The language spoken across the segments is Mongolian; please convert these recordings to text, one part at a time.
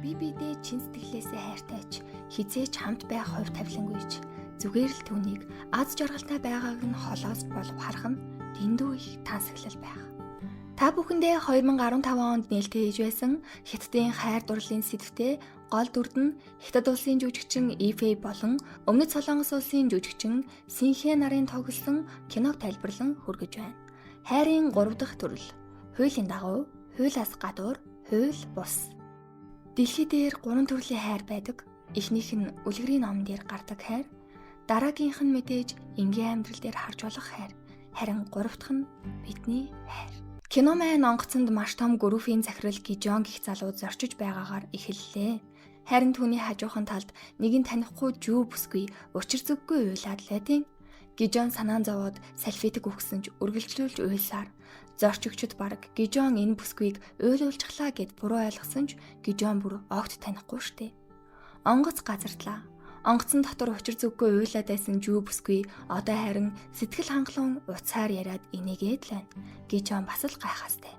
Би бидээ чин сэтгэлээсээ хайртай ч хизээч хамт байх хувь тавилангүйч зүгээр л түүнийг аз жаргалтай байгааг нь холоос болов харах нь дэндүү их тансаглал байх. Та бүхэндээ 2015 онд нээлттэй хийж байсан Хятадын хайр дурлалын сэдвтэй гол дүрд нь Хятад улсын жүжигчин Ифэй болон Өмнөд Солонгос улсын жүжигчин Синхэ нарын тоглосон киног тайлбарлан хүргэж байна. Хайрын 3 дахь төрөл. Хуулийн дагуу, хуулиас гадуур, хууль бус. Дэлхий дээр 3 төрлийн хайр байдаг. Эхнийх нь үлгэрийн ном дээр гардаг хайр, дараагийнх нь мэдээж энгийн амьдрал дээр харж болох хайр, харин 3 дахь нь бидний хайр. Кино маань онгоцонд маш том группийн захирал Гижон гих залуу зорчиж байгаагаар эхэллээ. Харин түүний хажуухан талд нэгэн танихгүй жүү бүсгүй учир зүггүй уйлаад лайдیں۔ Гижон санаан зовоод салфетик өгсөн ч үргэлжлүүлж уйлсаар зорчигчд бараг Гижон энэ бүсгүйг уйлуулчихлаа гэд буруу ойлгосон ч Гижон бүр огт танихгүй штэ. Онгоц газардлаа. Онгоцон дотор учир зүггүй уйлаад байсан жүү бүсгүй одоо харин сэтгэл хангалуун уцаар яриад инээгээд л байна. Гижон бас л гайхаастай.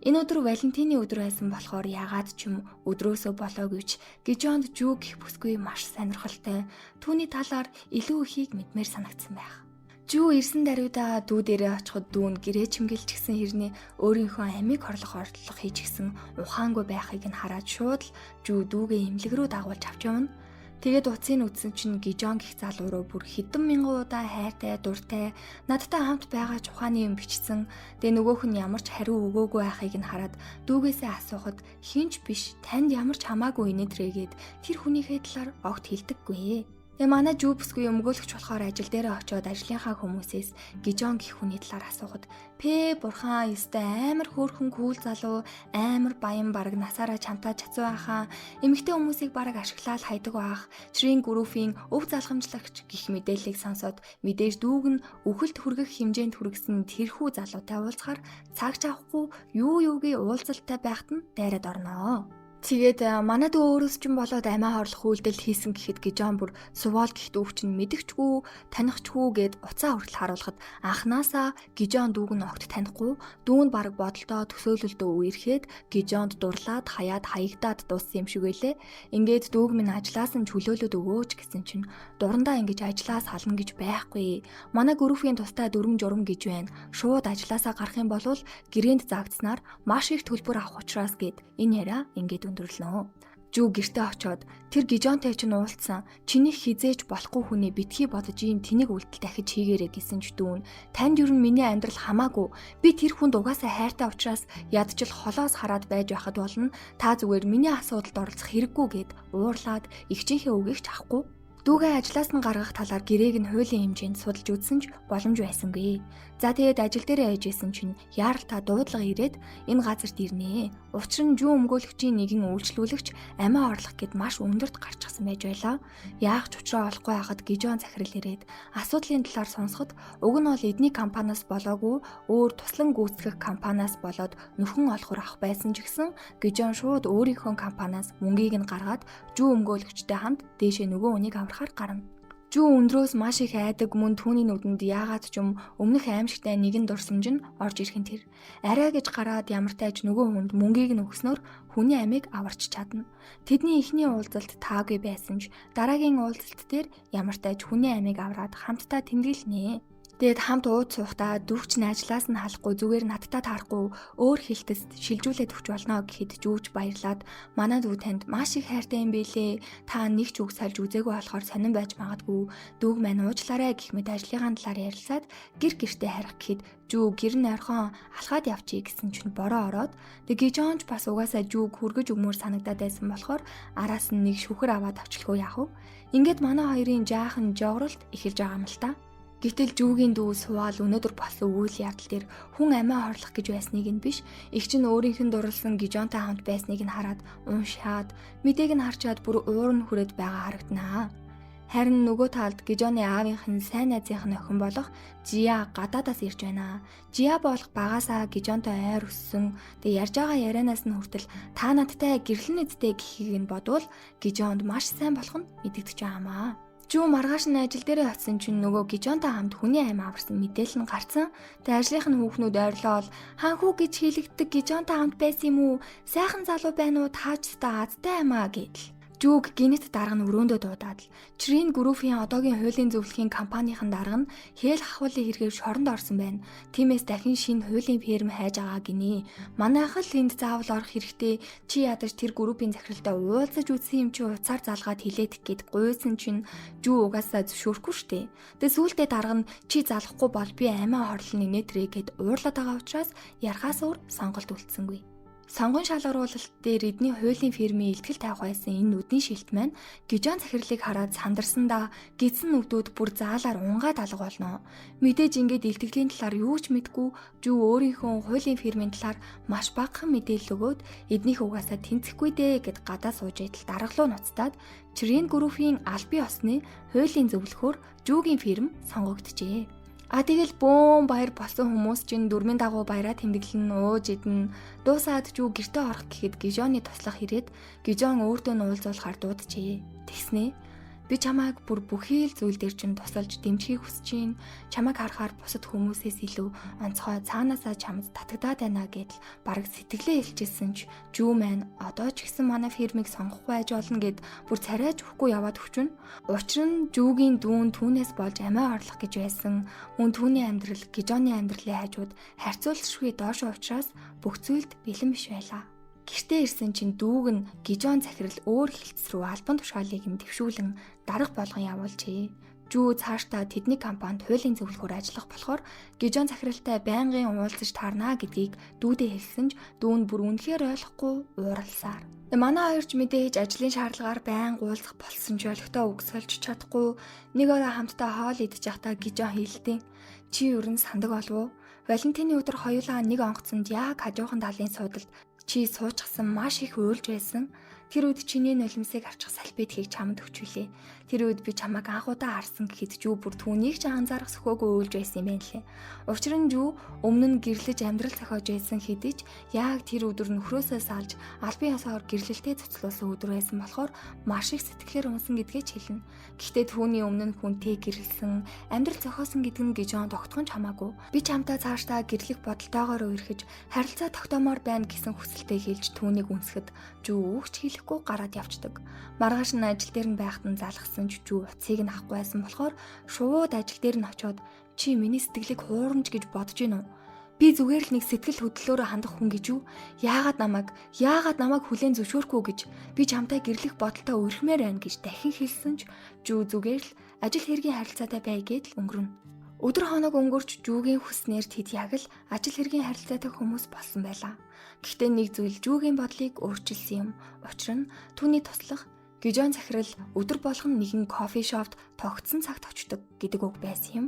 Энэ өдөр Валентины өдөр байсан болохоор яагаад ч юм өдрөөсөө болоогүйч Гижонд жүү гих бүсгүй маш сонирхолтой. Түүний талаар илүү ихийг мэдмээр санагдсан байх. Жүү ирсэн даруйдаа дүү дээрээ очиход дүү нь гэрээ чимгэлж гисэн хэрнээ өөрийнхөө амийг хорлох оролдлого хийчихсэн ухаангүй байхыг нь хараад шууд л жүү дүүгээ эмнэлэг рүү дагуулж авч явна. Тэгээд утсыг үзсэн чинь Гижон гих залуу руу бүр хэдэн мянган удаа хайртай, дуртай, надтай хамт байгаа ч ухааны юм бичсэн. Тэгээ нөгөөх нь ямар ч хариу өгөөгүй байхыг нь хараад дүүгээсээ асуухад хинч биш, танд ямар ч хамаагүй инээдрэгээд тэр хүнийхээ талаар огт хэлдэггүй. Тэгээ манай жүү бүсгүй өмгөөлөгч болохоор ажил дээрээ очиод ажлынхаа хүмүүсээс Гижон гих хүний талаар асуухад "Пэ бурхан ёстой амар хөөрхөн кул залуу, амар баян бараг насаараа чамтай чацуу байхаа, эмэгтэй хүмүүсийг бараг ашиглаад хайдаг байх, чрийн группийн өв залхамжлагч" гих мэдээллийг сонсоод мэдээж дүүг нь үхэлд хүргэх хэмжээнд хүргэсэн тэрхүү залуутай уулзахаар цаг чавхгүй юу юугийн уулзалттай байхад нь дайраад орноо. Тэгээд манай дүү өөрөөс ч болоод амиа хорлох үйлдэл хийсэн гэхэд Гижон бүр Сувол гих дүүг чинь мэдэгчгүй, танихчгүй гэд уцаа хүртэл харуулхад анханасаа Гижон дүүг нь огт танихгүй, дүү нь бараг бодолтоо төсөөлөлдөө үерхэд Гижонд дурлаад хаяад хаягдаад дууссан юм шиг байлээ. Ингээд дүүг минь ажлаас нь чөлөөлөд өгөөч гэсэн чинь дурандаа ингэж ажлаас хална гэж байхгүй. Манай группийн тустай дүрм журам гэж байна. Шууд ажлаасаа гарах юм бол гэрээнд заагдсанаар маш их төлбөр авах учраас гэд энэ яриа ингээд өндөрлөнө. Жүү гэртээ очиод тэр Гижонтой чинь уулзсан. Чиний хизээж болохгүй хүнээ битгий бодож ийм тэнэг үйлдэл дахиж хийгээрэй гэсэн ч дүүн. Танд ер нь миний амьдрал хамаагүй. Би тэр хүнд угаасаа хайртай учраас ядчил холоос хараад байж байхад болно. Та зүгээр миний асуудалд оролцох хэрэггүй гэд уурлаад эгчийнхээ үгийг ч авахгүй. Дүүгээ ажлаас нь гаргах талаар гэрээг нь хуулийн хэмжээнд судалж үзсэн ч боломж байсангүй. За тэгээд ажил дээрээ аяж исэн чинь яаралтай дуудлага ирээд энэ газарт ирнэ. Учир нь жүү өмгөөлөгчийн нэгэн үйлчлүүлэгч амиа орлох гэд маш өндөрт гарчихсан байж байлаа. Яах ч учраа олохгүй байхад Гижон захирал ирээд асуудлын талаар сонсоход уг нь бол эдний компаниас болоогүй өөр туслан гүйцэтгэх компаниас болоод нөхөн олохор авах байсан ч гэсэн Гижон шууд өөрийнхөө компаниас мөнгийг нь гаргаад жүү өмгөөлөгчтэй хамт дээшээ нөгөө үнийг аврахаар гарна. Жүү өндрөөс маш их айдаг мөн түүний нүдэнд яагаад ч юм өмнөх аимшигтай нэгэн дурсамж нь орж ирэх нь тэр. Арай гэж гараад ямартай ч нөгөө хүнд мөнгийг нь өгснөөр хүний амийг аварч чадна. Тэдний эхний уулзалт таагүй байсан ч дараагийн уулзалт дээр ямартай ч хүний амийг авраад хамтдаа тэмдэглэнэ. Тэгээд хамт ууж суухдаа дүүгч нь ажлаас нь халахгүй зүгээр надтай таарахгүй өөр хилтэст шилжүүлээд өгч болно гэхэд жүүж баярлаад манай дүү танд маш их хайртай юм билээ. Та нэг ч үг сольж үзээгүй болохоор сонирн байж магадгүй. Дүүг маань уучлаарай гэх мэт ажлынхаа талаар ярилцаад гэр гэртээ харих гэхэд жүү гэр нь орхон алхаад явчих гэсэн чинь бороо ороод тэг гижонч бас угаасаа жүүг хүргэж өгмөр санагдаад байсан болохоор араас нь нэг шүхэр аваад очлохоо яах вэ? Ингээд манай хоёрын жаахан жогролт эхэлж байгаа юм л та. Гэтэл жүүгийн дүү Суваал өнөөдөр болсон үйл явдал дээр хүн амиа хорлох гэж байсныг нь биш, эгч нь өөрийнх нь дурлсан Гижонтой хамт байсныг нь хараад уншаад, мэдээг нь харчаад бүр уур нь хүрээд байгаа харагданаа. Харин нөгөө талд Гижоны аавынх нь сайн найзынх нь охин болох Жиа гадаадаас ирж байна. Жиа болох багасаа Гижонтой ойр өссөн. Тэгээ ярьж байгаа ярианаас нь хүртэл та надтай гэрлэн эзтэй гэхийг нь бодвол Гижонд маш сайн болох нь мэдэгдэж байгаа юм аа. Жүү маргааш нь ажил дээрээ очисон чинь нөгөө Гижонтой хамт хүний амь аварсан мэдээлэл нь гарцсан. Тэгээ ажлынх нь хүүхнүүд ойрлоол хаанхүү гэж хэлэгддэг Гижонтой хамт байсан юм уу? Сайхан залуу байна уу? Таач та азтай амаа гэдэл. Жүүг гинэт дарга нь өрөөндөө дуудаад л Чрин Группийн одоогийн хуулийн зөвлөхийн компанийн дарга нь хээл хахуулын хэрэгээр шоронд орсон байна. Тиймээс дахин шинэ хуулийн фирм хайж байгаа гинэ. Манайх л энд заавал орох хэрэгтэй. Чи ядаж тэр группийн захиралтай уулзаж үзсэн юм чи уцаар залгаад хилээдэх гээд гуйсан чинь Жүү угаасаа зөвшөөрөхгүй штэ. Тэгээ сүүлдээ дарга нь чи залахгүй бол би амиа хорлон инээтрээ гэд уурлаад байгаа учраас ярахаас өөр сонголт үлдсэнгүй. Сонгон шалгаруулалт дээр эдний хуулийн фирмийн илтгэл тавих байсан энэ нүдний шилт маань Гижон захирлыг хараад сандарсандаа гидсэн нүдүүд бүр заалаар унгаад алга болно. Мэдээж ингээд илтгэлийн талаар юу ч мэдгүй Жүү өөрийнхөө хуулийн фирмийн талаар маш багахан мэдээлэл өгөөд эднийх угаасаа тэнцэхгүй дээ гэд гадаа сууж идэл даргалуу нуцтаад Чрин Группийн албан ёсны хуулийн зөвлөхөөр Жүүгийн фирм сонгогджээ. А тэгэл бөөн баяр болсон хүмүүс чинь дүрмийн дагуу баяраа тэмдэглэн ууж идэн дуусаад Жүү гэртээ орох гэхэд Гижоны туслах ирээд Гижон өөртөө нь уулзуулахар дууджээ. Тэгснээ би чамайг бүр бүхий л зүйл дээр чинь тусалж дэмжихийг хүсэж чинь чамайг харахаар бусад хүмүүсээс илүү онцгой цаанаасаа чамд татагдаад байна гэдэл бараг сэтгэлээ хэлчихсэн ч Жүү маань одоо ч гэсэн манай фирмыг сонгохгүй байж болно гэд бүр царайж өгөхгүй яваад өгчүн. Учир нь Жүүгийн дүүн түүнээс болж амиа орлох гэж байсан. Мөн түүний амьдрал Гижоны амьдралын хажууд харьцуулшгүй доошоо учраас бүх зүйлд бэлэн биш байлаа. Гэртээ ирсэн чинь дүүг нь Гижон захирал өөр хилцс рүү албан тушаалыг нь дэвшүүлэн дарга болгон явуулжээ. Жүү цаашдаа тэдний компанид хуулийн зөвлөхөөр ажиллах болохоор Гижон захиралтай байнгын уулзаж таарна гэдгийг дүүдээ хэлсэн ч дүү нь бүр үнэхээр ойлгохгүй ууралсаар. Манай хоёр ч мэдээж ажлын шаардлагаар байнга уулзах болсон ч олигтой үг сольж чадахгүй нэг орой хамтдаа хоол идэж байхдаа Гижон хэлдэг. Чи ер нь сандаг болов уу? Валентины өдөр хоёулаа нэг онгоцонд яг хажуухан талын суудалд чи суучихсан маш их уйлж байсан. Тэр үед чиний нулимсыг авчих салфеткийг чамд өгч билээ. Тэр үед би чамайг анх удаа харсан гэхэд Жүү бүр түүнийг ч анзаарах сөхөөгүй уйлж байсан юм байна лээ. Учир нь Жүү өмнө нь гэрлэж амьдрал зохиож байсан хэдий ч яг тэр өдөр нөхрөөсөө салж албан ёсоор гэрлэлтэд цуцлуулсан өдөр байсан болохоор маш их сэтгэлээр унсан гэдгээ ч хэлнэ. Гэхдээ түүний өмнө нь хүнтэй гэрлэсэн, амьдрал зохиосон гэдэг нь Гижон тогтхон ч хамаагүй. Би чамтай цаашдаа гэрлэх бодолтойгоор үерхэж харилцаа тогтоомоор байна гэсэн хүсэлтэд хэлж түүнийг үнсэхэд Жүү үгч хэлэхгүй гараад явцдаг. Маргааш нь ажил дээр нь байхад нь залгасан ч Жүү утсыг нь авахгүй байсан болохоор шууд ажил дээр нь очиод чи миний сэтгэлийг хуурамч гэж бодож гин үү? Би зүгээр л нэг сэтгэл хөдлөлөөрөө хандах хүн гэж юу? Яагаад намайг хүлээн зөвшөөрөхгүй гэж би чамтай гэрлэх бодолтой үерхмээр байна гэж дахин хэлсэн ч Жүү зүгээр л ажил хэргийн харилцаатай бай гэдэл өнгөрнө. Өдөр хоног өнгөрч Жүүгийн хүснээр тэд яг л ажил хэргийн харилцаатай хүмүүс болсон байлаа. Гэхдээ нэг зүйл Жүүгийн бодлыг өөрчилсөн юм. Учир нь түүний туслах Гижон захирал өдөр болгон нэгэн кофе шопт тогтсон цагт очдог гэдэг үг байсан юм.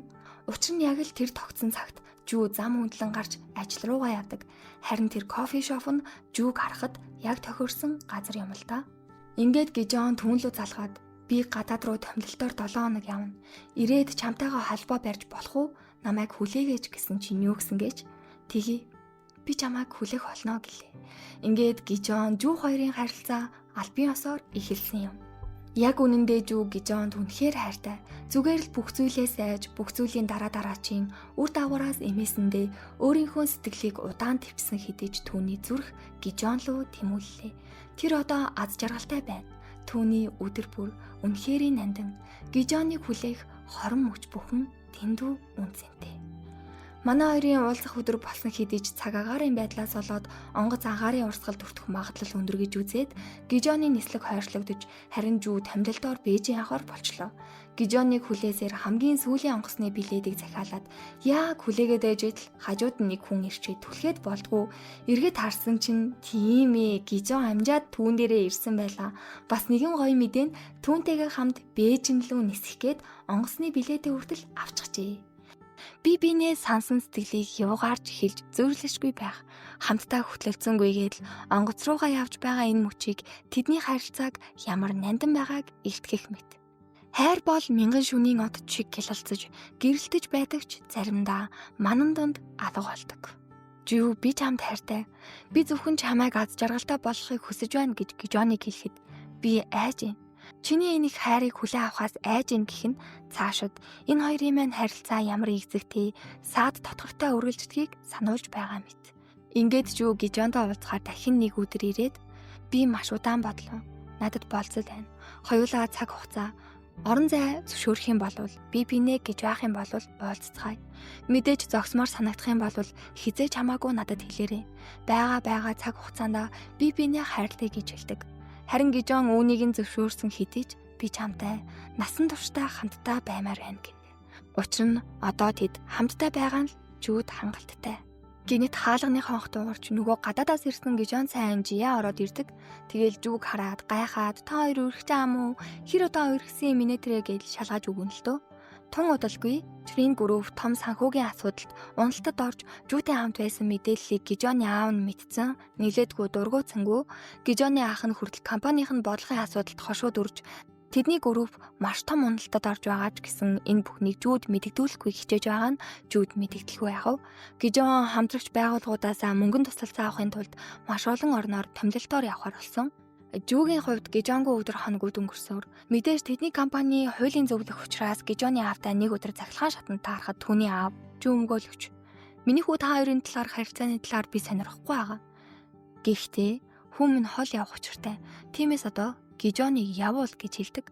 Учир нь яг л тэр тогтсон цагт Жүү зам хүндлэн гарч ажил руугаа явдаг. Харин тэр кофе шоп нь Жүүг харахад яг тохирсон газар юм л да. Ингээд Гижон түүн лүү залгаад би гадаад руу томилолтоор 7 хоног явна. Ирээд чамтайгаа холбоо барьж болох уу? Намайг хүлээгээч гэсэн чинь юу гэсэн гэж? Тэгье. Би чамайг хүлээх болно гэлээ. Ингээд Гижон Жүү хоёрын харилцаа албан ёсоор эхэлсэн юм. Яг үнэндээ Жүү Гижонд үнэхээр хайртай. Зүгээр л бүх зүйлээс айж, бүх зүйлийн дараа дараачийн үр дагавраас эмээсэндээ өөрийнхөө сэтгэлийг удаан твсэн хэдий ч түүний зүрх Гижон руу тэмүүллээ. Тэр одоо аз жаргалтай байна. Түүний өдөр бүр үнэхэрийн нандин. Гижоныг хүлээх хорон мөч бүхэн дэндүү үнцэнтэй. Манай хоёрын уулзах өдөр болсон хэдий ч цаг агаарын байдлаас болоод онгоц агаарын урсгалд өртөх магадлал өндөр гэж үзээд Гижоны нислэг хойшлогдож харин Жүү томилолтоор Бээжин явахаар болчлоо. Гижоныг хүлээсээр хамгийн сүүлийн онгоцны билетийг захиалаад яг хүлээгээд байж байтал хажууд нь нэг хүн ирчээд түлхээд болдгоо. Эргээд харсан чинь тийм ээ Гижон амжаад түүн дээрээ ирсэн байлаа. Бас нэгэн гоё мэдээ нь түүнтэйгээ хамт Бээжин лүү нисэх гээд онгоцны билетээ хүртэл авчихжээ. Би бинээ сансан сэтгэлийг юугаарч хэлж зөөрлөшгүй байх. Хамтдаа хөтлөлцөнгүйгээд л онгоц руугаа явж байгаа энэ мөчийг тэдний харилцааг ямар нандин байгааг илтгэх мэт. Хайр бол мянган шүнийн од чиг гялалзаж гэрэлтэж байдаг ч заримдаа манан дунд алга болдог. Жүү би чамд хайртай. Би зөвхөн чамайг аз жаргалтай болгохыг хүсэж байна гэж Гижоныг хэлэхэд би айж байна. Чиний энэ их хайрыг хүлээн авахаас айж ин гэх нь цаашид энэ хоёрын маань харилцаа ямар игзэгтэй саад дотгортой үргэлжлэхийг сануулж байгаа мэт. Ингээд Жүү Гижонтой уулзахаар дахин нэг өдөр ирээд би маш удаан бодлоо. Надад болцол байна. Хоёулаа цаг хугацаа орон зай зөвшөөрөх юм бол би бинэ гэж байх юм бол уулзцгаая. Мэдээж зогсмоор санагдах юм бол хизээ ч хамаагүй надад хэлээрэй. Байгаа цаг хугацаанд би бинэ хайрлая гэж хэлдэг. Харин Гижон үүнийг нь зөвшөөрсөн хэдий ч би чамтай насан туршдаа хамтдаа баймаар байна гэнэ. Учир нь одоо тэд хамтдаа байгаа нь л Жүүд хангалттай. Гинэт хаалганы хонх дуугарч нөгөө гадаадаас ирсэн Гижон сайн Жия ороод ирдэг. Тэгэл Жүүг хараад гайхаад та хоёр өргөж ам уу? Хэр удаа өргөсөн юм инээ тэрэ гэж шалгаж өгнө л дөө. Тун удалгүй Чрин гүрүүв том санхүүгийн асуудалд уналтад орж Жүүтэй хамт байсан мэдээллийг Гижоны аав нь мэдсэн. Нилээдгүй дургуутсангүй Гижоны ах нь хүртэл компанийн нь бодлогын асуудалд хошууд үрж тэдний гүрүүв маш том уналтад орж байгаа ч гэсэн энэ бүхнийг Жүүд мэдэгдүүлэхгүй хичээж байгаа нь Жүүд мэдэгдэлгүй яхав. Гижон хамтрагч байгууллагуудаас мөнгөн тусалцаа авахын тулд маш олон орноор томилолтоор явахар болсон. Жүүгийн хувьд Гижонгүй өдөр хоногуд өнгөрсөөр мэдээж тэдний компани хуулийн зөвлөх учраас Гижоны аавтай нэг өдөр цахилгаан шатанд таарахад түүний аав Жүү өмгөөлөгч. Миний хүү та хоёрын талаар харилцааны талаар би сонирхохгүй байгаа. Гэхдээ хүн минь хол явах учиртай. Тиймээс одоо Гижоныг явуул гэж хэлдэг.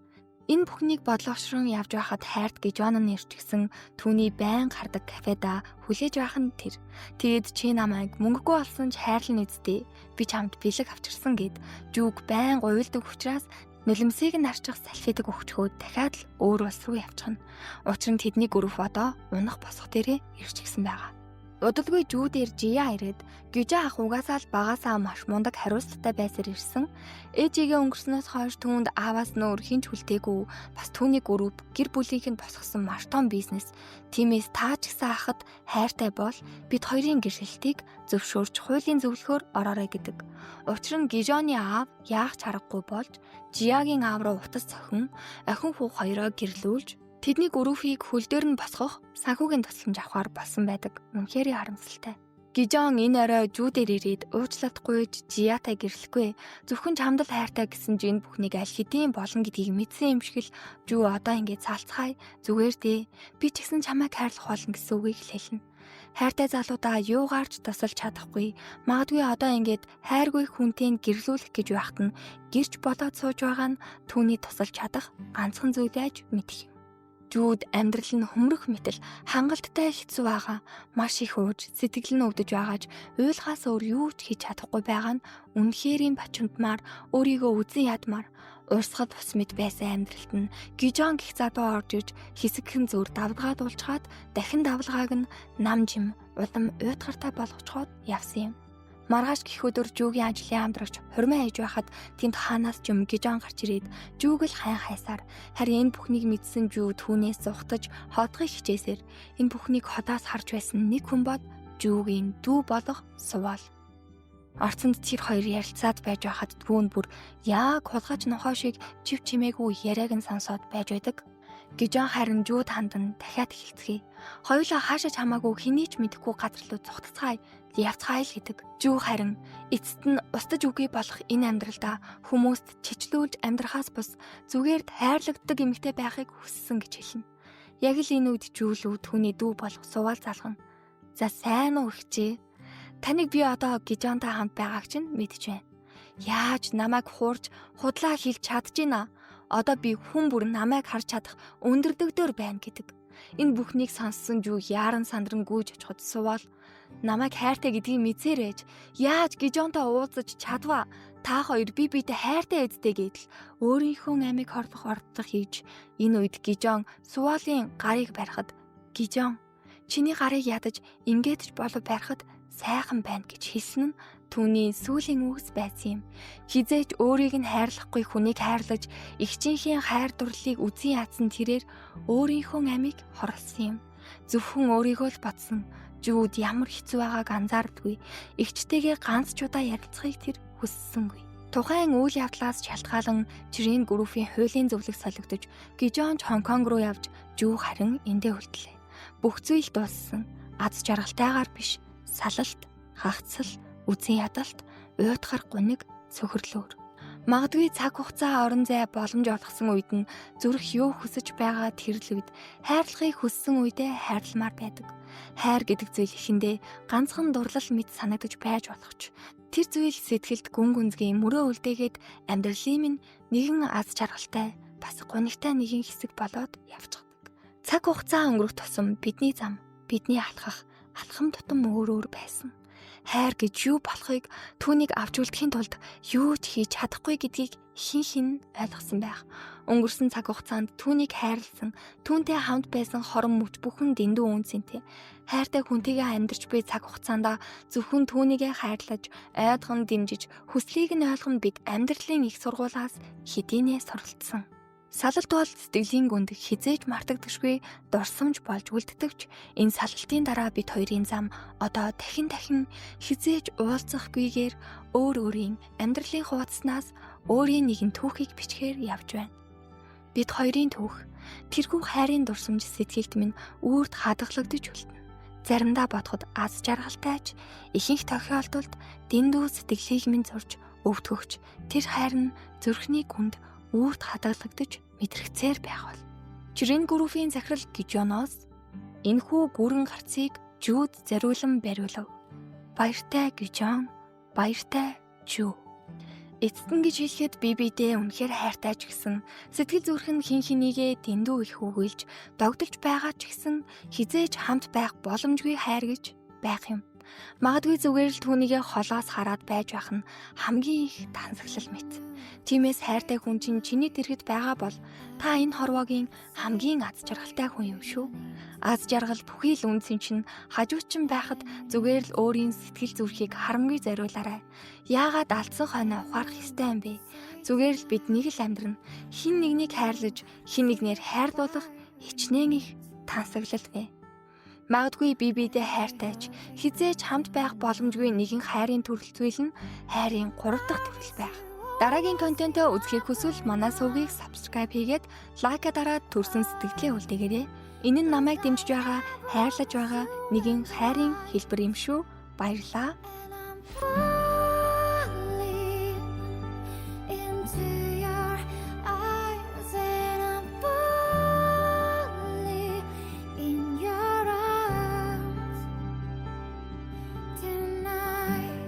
Энэ бүхнийг бодлогошрон явж байхад хайрт Гижон нь ирчихсэн түүний байн гардаг кафеда хүлээж байх нь тэр. Тэгэд чи намайг мөнгөгүй болсон ч хайрлан үсттэй. Би чамд бэлэг авчирсан гэд Жүүг байн гуйлдаг учраас нулимсыг нь арчих салфитаг өгчхөөд дахиад л өөр улс руу явчихна. Учир нь тэдний гүрв одоо унах босго дээрээ ирчихсэн байгаа. Удалгүй Жүүдээр Жия ирээд Гижа ах угаасаа л багасаа маш мундаг хариуцлагатай байсаар ирсэн. Ээжигээ өнгөрснөөс хойш түүнд ааваас нөр хинч хүлдээгүй. Бас түүний гүрүүп гэр бүлийнх нь босгосон маш том бизнес. Тиймээс та ч гэсэн ахад хайртай бол бид хоёрын гэршилтийг зөвшөөрч хуулийн зөвлөхөөр ороорой гэдэг. Учир нь Гижоны аав яах ч аргагүй болж Жиягийн аав руу утас цохин охин хүү хоёроо гэрлүүлж тэдний гүрүүхийг хөл дээр нь босгох санхүүгийн тусламж авахар болсон байдаг. Үнэхээр харамсалтай. Гижон энэ орой Жүүдээр ирээд уучлалт гуйж Жиятай гэрлэхгүй. Зөвхөн чамд л хайртай гэсэн ч энэ бүхнийг аль хэдийн болно гэдгийг мэдсэн юм шиг л Жүү одоо ингэж салцгаая. Зүгээр дээ. Би ч гэсэн чамайг хайрлах болно гэсэн үгийг л хэлнэ. Хайртай залуудаа юугаарч тусалж чадахгүй. Магадгүй одоо ингэж хайргүй хүнтэй гэрлүүлэх гэж байхад нь гэрч болоод сууж байгаа нь түүний тусалж чадах ганцхан зүйл байж мэдэх юм. Жүүд амьдрал нь хөмрөх мэтэл хангалттай хэцүү байгаа. Маш их ууж, сэтгэл нь өвдөж байгаач уйлахаас өөр юу ч хийж чадахгүй байгаа нь үнэхэрийн бачимдмаар өөрийгөө үзэн ядмаар урсгал тус мэт байсан амьдралд нь Гижон гих залуу орж ирж хэсэгхэн зөөр давлгаа дуулчхаад дахин давлгааг нь нам жим улам уйтгартай болгочхоод явсан юм. Маргааш гих өдөр Жүүгийн ажлын хамтрагч хурмын хайж байхад тэнд хаанаас ч юм Гижон гарч ирээд Жүүг л хайн хайсаар харин энэ бүхнийг мэдсэн Жүү түүнээс зугтаж хоодохыг хичээсээр энэ бүхнийг ходоос харж байсан нэг хүн бол Жүүгийн дүү болох Сувал. Орцонд тэр хоёр ярилцаад байж байхад түүн бүр яг хулгайч нохой шиг чив чимээгүй яриаг нь сонсоод байж байдаг. Гижон харин Жүүд хандан дахиад хэлцгээе. Хоёулаа хаашаа ч хамаагүй хэний ч мэдэхгүй газар руу цугтацгаая, явцгаая л гэдэг. Жүү харин эцэст нь устж үгүй болох энэ амьдралдаа хүмүүст чичлүүлж амьдрахаас бус зүгээр хайрлагддаг эмэгтэй байхыг хүссэн гэж хэлнэ. Яг л энэ үед Жүүлүү түүний дүү болох Сувал залган. За сайн уу өгчээ. Таныг би одоо Гижонтой хамт байгааг чинь мэдэж байна. Яаж намайг хуурж худлаа хэлж чадж гинэ? Одоо би хүн бүр намайг харж чадах өндөрдөгдөөр байна гэдэг. Энэ бүхнийг сонссон Жүү яаран сандран гүйж очиход Сувал намайг хайртай гэдгийг мэдсээр ээж яаж Гижонтой уулзаж чадваа? Та хоёр би биедээ хайртай эзтэй гэдэл өөрийнхөө амийг хорлох оролдлого хийж энэ үед Гижон Сувалын гарыг барихад Гижон чиний гарыг ядаж ингээд ч болов барихад сайхан байна гэж хэлсэн нь түүний сүүлийн үгс байсан юм. Хизээч өөрийг нь хайрлахгүй хүнийг хайрлаж эгчийнхээ хайр дурлалыг үзэн ядсан тэрээр өөрийнхөө амийг хорлосон юм. Зөвхөн өөрийгөө л бодсон. Жүүд ямар хэцүү байгааг анзаардаггүй. Эгчтэйгээ ганц ч удаа ярилцахыг тэр хүссэнгүй. Тухайн үйл явдлаас шалтгаалan Чрин гүрүүфийн хуулийн зөвлөх солигдож Гижонч Хонконг руу явж Жүү харин эндээ үлдлээ. Бүх зүйл дууссан. Аз жаргалтайгаар биш, салалт, хагцал, үзэн ядалт, уйтгар гуниг цөхрлөөр. Магадгүй цаг хугацаа орон зай боломж олгосон үед нь зүрх юу хүсэж байгаа тэр л үед хайрлахыг хүссэн үедээ хайрламаар байдаг. Хайр гэдэг зүйл эхэндээ ганцхан дурлал мэт санагдаж байж болох ч тэр зүйл сэтгэлд гүн гүнзгий мөрөө үлдээгээд амьдралын минь нэгэн аз жаргалтай бас гунигтай нэгэн хэсэг болоод явчихдаг. Цаг хугацаа өнгөрөх тусам бидний зам, бидний алхах алхам тутам өөр өөр байсан. Хайр гэж юу болохыг түүнийг авч үлдэхийн тулд юу ч хийж чадахгүй гэдгийг хэн хэн ойлгосон байх. Өнгөрсөн цаг хугацаанд түүнийг хайрлсан, түүнтэй хамт байсан хорон мөч бүхэн дэндүү үн цэнтэй. Хайртай хүнтэйгээ амьдарч буй цаг хугацаанд зөвхөн түүнийгээ хайрлаж, ойлгон дэмжиж, хүслийг нь ойлгон бид амьдралын их сургуулиас хэдийнэ суралцсан. Салалт бол сэтгэлийн гүнд хэзээ ч мартагдашгүй дурсамж болж үлддэгч энэ салалтын дараа бид хоёрын зам одоо дахин дахин хэзээ ч уулзахгүйгээр өөр өөрийн амьдралын хуваацснаас өөрийн нэгэн түүхийг бичгээр явж байна. Бид хоёрын түүх тэрхүү хайрын дурсамж сэтгэлд минь үүрд хадгалагдаж үлдэнэ. Заримдаа бодоход аз жаргалтай ч ихэнх тохиолдолд дэндүү сэтгэлийг минь зурж өвтгөгч тэр хайр нь зүрхний гүнд үүрд хадгалагдаж мэдрэгцээр байх бол. Чирэн гүрүүфийн захирал Гижоноос энэхүү гүрэн гарцыг Жүүд зориулан бариулав. Баяртай Гижон, баяртай Жүү. Эцэст нь гэж хэлэхэд би бидээ үнэхээр хайртай ч гэсэн сэтгэл зүрх нь хин хинийгээ дэндүү их үгэлж догдолж байгаа ч гэсэн хэзээ ч хамт байх боломжгүй хайр гэж байх юм. Магадгүй зүгээр л түүнийгээ холоос хараад байж байх нь хамгийн их тансаглал мэт. Тиймээс хайртай хүн чинь чиний дэргэд байгаа бол та энэ хорвоогийн хамгийн аз жаргалтай хүн юм шүү. Аз жаргал бүхий л үнцэн чинь хажуучин байхад зүгээр л өөрийн сэтгэл зүрхийг харамгүй зориулаарай. Яагаад алдсан хойноо ухаарах ёстой юм бэ? Зүгээр л бид нэг л амьдрна. Хин нэгнийг хайрлаж, хин нэгнээр хайрлуулах хичнээн их тансаглал вэ. Магадгүй бие биедээ хайртай ч хэзээ ч хамт байх боломжгүй нэгэн хайрын төрөл зүйл нь хайрын 3 дахь төрөл байх. Дараагийн контентоо үзэхийг хүсвэл манай сувгийг subscribe хийгээд like аа дараад төрсэн сэтгэлээ үлдээгээрэй. Энэ нь намайг дэмжиж байгаа, хайрлаж байгаа нэгэн хайрын хэлбэр юм шүү. Баярлалаа. Falling into your eyes, and I'm falling in your arms tonight.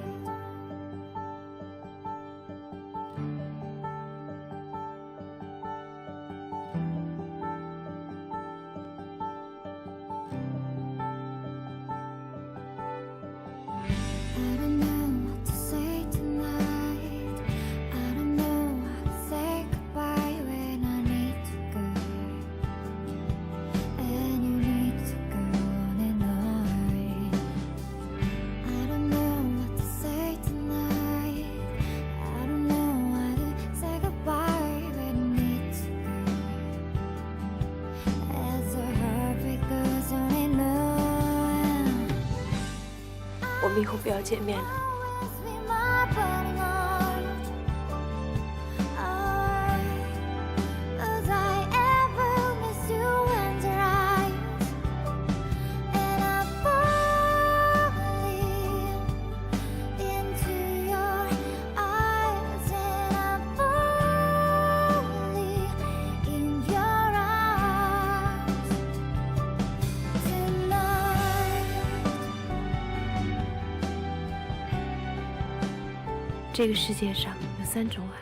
I don't know what to say tonight. I don't know how to say goodbye when I need to go. And you need to go on and on. I don't know what to say tonight. I don't know how to say goodbye when I need to go. As the heartbeat goes on and on. 我们以后不要见面了。 Always be my burning heart. Oh, would I ever miss you in your eyes? And I'm falling into your eyes, and I'm falling in your arms tonight. 这个世界上有3种爱，